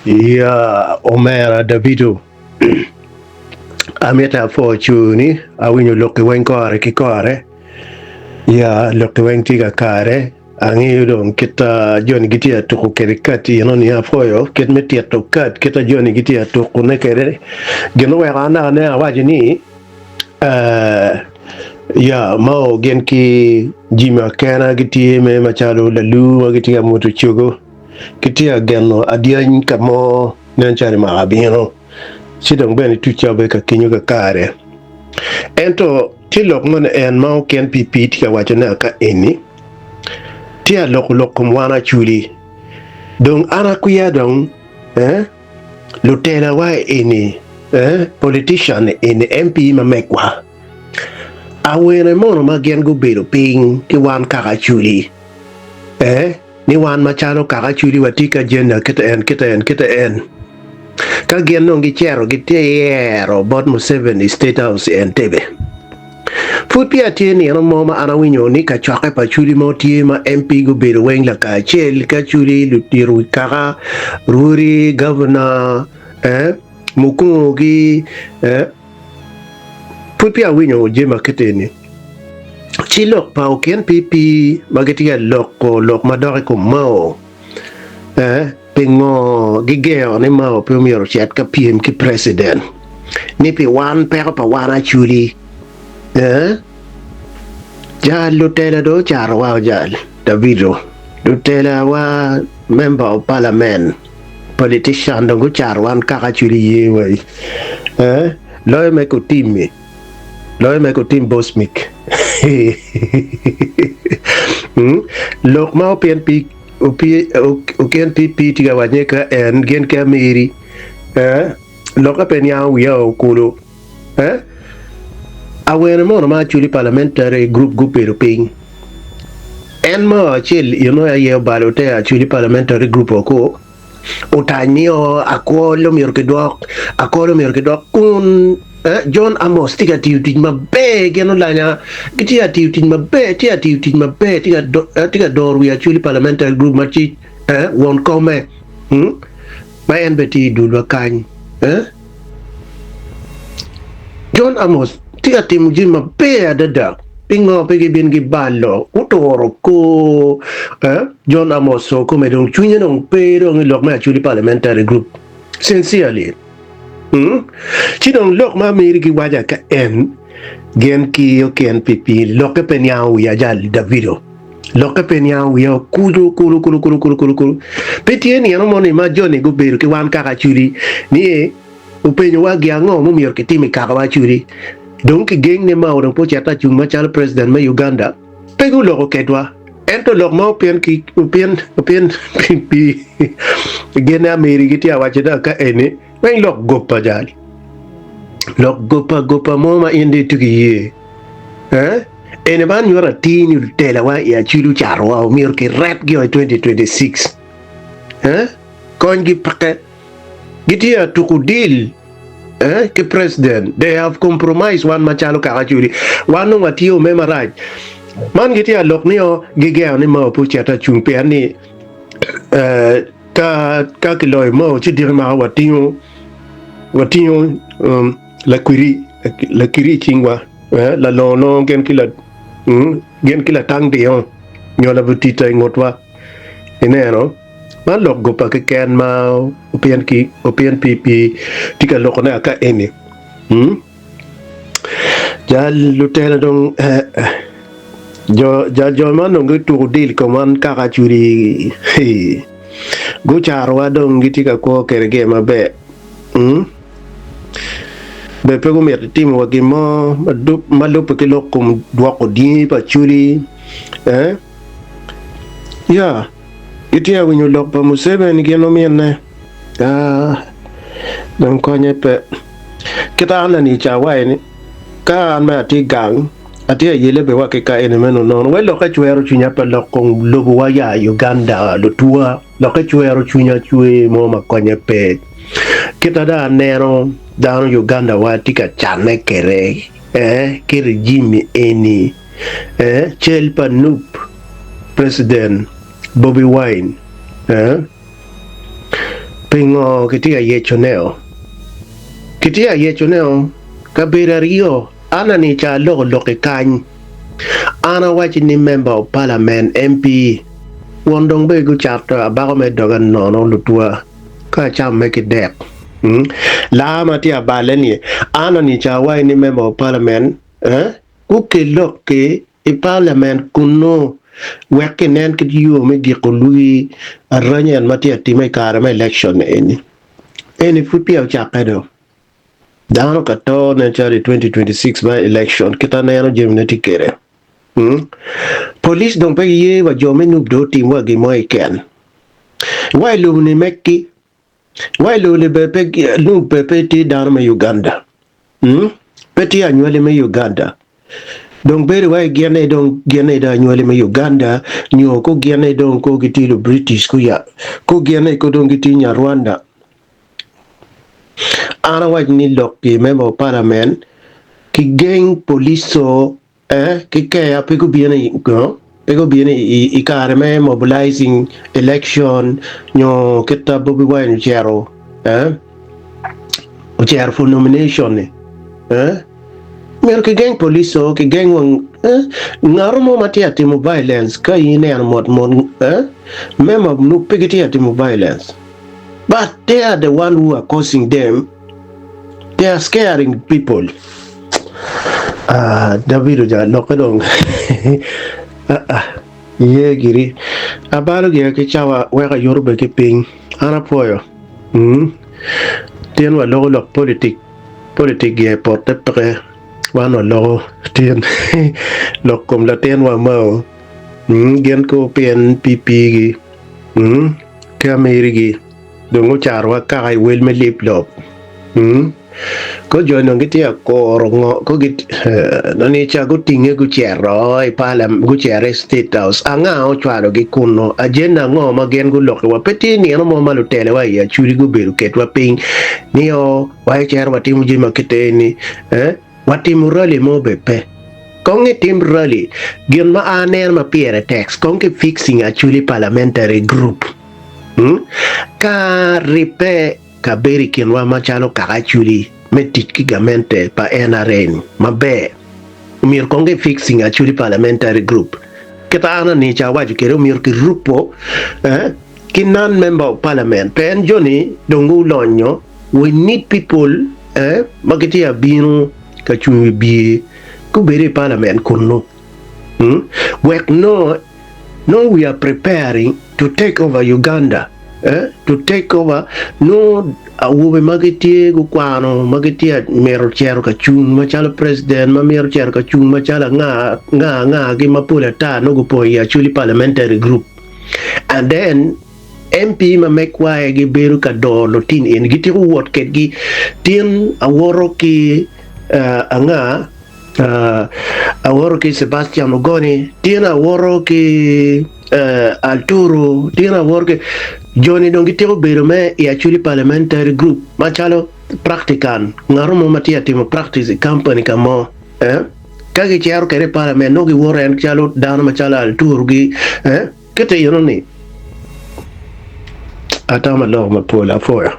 Ya omera Davido, amito apwo cuni, awinyo lokki weng kore ki kore, ya lokki weng tye kakare, angeyo dong kit a joni gitye ka tuko kwede kad enoni, apwoyo kit me tito kad kit a joni gitye ka tukone kwede, gin oweko an dok aneno awaco ni ya mao gin ki Jimmy Akena gitye mere macalo lalur ma gitye ka muto cogo. Kitye ka geno adyany ka mo nen calo i mwaka abino, ci dong bene itucca obedo ka kenyo kakare. Ento tye lok mo ni en ma oken PP tye ka wacone aka eni, tye aloko lok kom wan aculi. Dong an akwiya dong eh, lutela wa eni eh, politician eni, MP ma megwa, awene mono ma gin gubedo piny ki wan kaka aculi eh? Ni wan macalo kaka Acholi watye ki agenda kite en, kite en, kite en. Ka gin dong gicito gityero bot Museveni i State House i Entebbe. Pud peya tye nino mo ma an awinyo ni kacokke pa Acholi mo tye ma MP gubedo weng lakacel ki Acholi, ludito wi kaka, rwodi, gavana, eh, mukungugi, eh, Pud peya awinyo jami ma kit eni. Ci lok pa okin PP ma gitye ka loko lok madok i kom Mao, eh, pingo gigengo ni Mao pe omyero ocit ka pyem ki president? Ni pi wan peko pa wan Acholi. Eh? Jal lutela dong ocato wa jal Davido. Lutela wa member of parliament. Politician dong gucato wan kaka cwiny ye wai eh loyo me kutimmi loyo me kutim bosmic lok ma opien pi oken pi pi tye ka wacne ka en gin ki ameri eh lokke pe niango wiya okulu eh awene mono ma actually parliamentary group gubedo piny En mo acel eno aye obalo te Acholi Parliamentary Group oko otany ni o akol omyero kidwok, akol omyero kidwok kun John Amos tye ka tiyo tic maber gin olanya gitye ka tiyo tic maber tye ka tiyo tic maber tye ka doro wi Acholi Parliamentary Group ma ci won kome ma en bene tye i dulwa kany. John Amos tye ka timo jami maber adada. Pingo pe gibin gibalo? Guturo kor John Amos o kome dong cwinye dong pe dong i lok me Acholi Parliamentary Group. Sincerely. Hmm? Ci dong lok ma ameri giwaca ka en gin ki oken pi pi lokke pe niango wiya jal Davido. Lokke pe niango wiya kulu kulu kulu kulu kulu kulu kulu. Pe tye nino mo ni ma joni gubedo ki wan kaka Acholi ni Openyowa gin ango mumyero kitim i kakawa Acholi. Dong kigeng ni Mao dong pe ocito acung macalo president me Uganda. Pe guloko kedwa. Ento lok ma opyen ki opyen opyen pi gin Ameri gitye awaco ne ka eni weng lok gopa jal. Lok gopa gopa mo ma in dong ituko iye. Eh? Eni man nyuto atir ni lutelawa i Acholi ocatowa omyero kiretgi o i 2026. Eh? Konygi peke. Gitye a tuku deal eh ki president they have compromised wan macalo kaka Acholi wan nongo watye ome marac man gitye a lok nio gigengo ni Mao pe ocit acung pien ni eh ka ka kiloyo Mao ci diki mako watingo watingo um, lakwiri lakiri i cingwa eh lalongo longo gin ki la mm, gin ki latang dingo nyo labutita i ngutwa ineno. Man lok goba keken ma opyen ki opyen pi pi tye ka loko ne aka eni. Hmm? Jal lutela dong eh, eh, jo jal jo man dong gituko deal kom wan kaka acudi gucarowa dong gitye ka kwo kwede gire maber. Hmm? Be pe gumito timo wa gin mo ma lubbe ki lok kom dwoko dyangi pa acudi eh? Ya, gitye ka winyo lok pa Museveni gin ominne. Ah, dong konye pe. Kita an lani ca waye ni, ka an me atye gang, atye ayele be wa ki ka eni me nonono. Wai lokke cwero cwinya pe lok kong lobo wa ya Uganda lutwa, lokke cwero cwinya cwer mo ma konye pe. Kita dong aneno dano Uganda wa tye ka canne kede, eh, ki regime eni. Eh, cal pa nup President Bobi Wine. Eh. Pingo kitye ka yecone-o? Kitye ka yecone-o kabedo aryo. An ani ca aloko lok i kany. An awaci ni Member of Parliament, MP, won dong bene gucato abako me doga nono lutwa ka acamo me ki dek. Laa ma tye aballe ni an ani ca awaci ni Member of Parliament, eh, gukel lok ki i Parliament kunnu wek kinen kit yo me giko lwii aranya en ma tye atime i kare me election eni. Eni pud peya ocakke do. Dano ka to nen calo i 2026 me election kit aneno jami ne tye kede. Hmm? Police dong pe giye wa jo me NUP do otim wa gin mo keken. Wa i lobo ni mekki Wa i lobo-ni bene pe nongo pe pe tye dano me Uganda. Hmm? Pe tye anywali me Uganda. Dong bedo wa i gin ni dong gin ni dong anywali me Uganda nyo ko gin ni dong ko gitye lu British ku ya ko gin ni ko dong gitye Nyarwanda. An awac ni lok ki member of parliament ki geng police Eh, ki keya pe gubino i ngo? Pe gubino i, i kare me mobilizing election nyo kit ta Bobi Wine ocero, eh, ocero for nomination ni. Eh, myero kigeng police o, kigeng wang, eh, ngato mo ma tye ka timo violence ka in ineno mot mot, eh, member of NUP pe gitye ka timo violence. But they are the one who are causing them They are scaring people. Ah, David oja lokke dong. ah, ah, ye giri. Abalo gira ki cawa wek ayuto be ki piny. An apwoyo. Mm. Tin waloko lok politik. Politik gira i potte peke. Wan waloko tin lok kom latin wa mao. Mm, gin ko pien PP gi. Mm, ki ameri gi. Dong ocarowa kaka i wel me lip lop. Ko jo dong gitye ka kuro ngo ko git noni ca gutinge gucito i parliament gucito i state house anga ocwalogi kunnu agenda ango ma gin gulokiwa pe tye nino mo ma lutelewa i Acholi gubedo kedwa piny ni o wa icito watimo jami ma kite eni eh watimo rally mo bene pe kong itim rally gin ma aneno ma pire tek kong ki fixing Acholi parliamentary group. Ka ribbe ka bedo i kinwa macalo kaka Acholi me tic ki gamente pa NRM maber, omyero kong ki fixing Acholi Parliamentary Group. Kita an anica awaco kede omyero ki rupo ki non member of parliament pien joni dong gulonyo we need people ma gitye abino ka cung i bye gubedo i parliament kunu wek nongo Nongo we are preparing to take over Uganda eh, to take over nongo awobe ma gitye gukwano ma gitye mito cito ka cung macalo president ma mito cito ka cung macalo anga nga anga gi mapol ata nongo gupong i Acholi parliamentary group and then MP ma megwa aye gibedo ka doro lutin eni gitiko wot kedgi tin awoto ki uh, anga Awoto ki Sebastian Ogoni, tin awoto ki Alturu, tin awoto ki joni dong gitiko bedo me i Acholi Parliamentary Group macalo practican, ngato mo ma tye ka timo practice i company ka mo. Ka gicito kwede i parliament nongo giwoto en calo dano macalo Alturu gi kite eno ni atamo aloko mapol apwoyo.